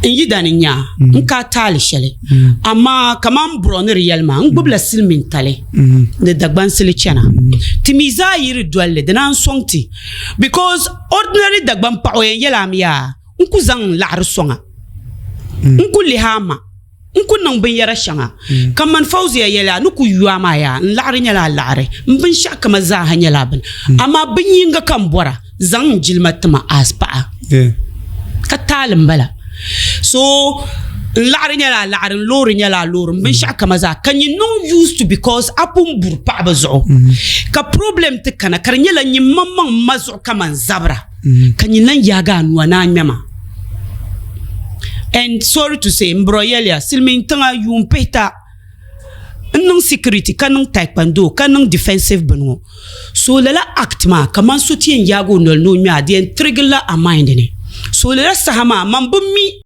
N yidana n-nya n ka taali shɛli, amaa kaman buro ni di yɛli maa, n gbubila silimiintali ni Dagbansili chana. Ti mi zaa yi di doli li, di naan sɔŋ ti because ordinary Dagban paɣa o yɛn yɛli a mi yaa, n ku zaŋ n laɣiri sɔŋ a, n ku lihi a ma. N ku niŋ binyɛra shɛŋa ka mani Fauzia yɛli a ni ku yu a maa yaa, n laɣiri nyɛla a laɣiri, m binshɛɣu kama zaaha nyɛla a bini, amaa bin yinga ka m bɔra, zaŋ n jilima ti ma as paɣa. Ka taali m-bala. So n laɣiri nyɛla a laɣiri, n loori nyɛla a loori, m binshɛɣu kama zaa ka nyin niŋ used to because a pun buri paɣaba zuɣu ka problem ti kana ka di nyɛla nyin maŋmaŋ ma zuɣu ka man zabira. Ka nyin lan yaagi a nua ni a ŋmɛ ma. And sorry to say, m bro yɛliya, silimiin tiŋa yuun pihita n niŋ security ka niŋ taekwondo ka niŋ defensive bini ŋɔ. So lala act maa kaman so ti yɛn yaagi o noli ni o ŋmɛ a, di yɛn tirigila a mind ni. So lala saha maa man bi mi.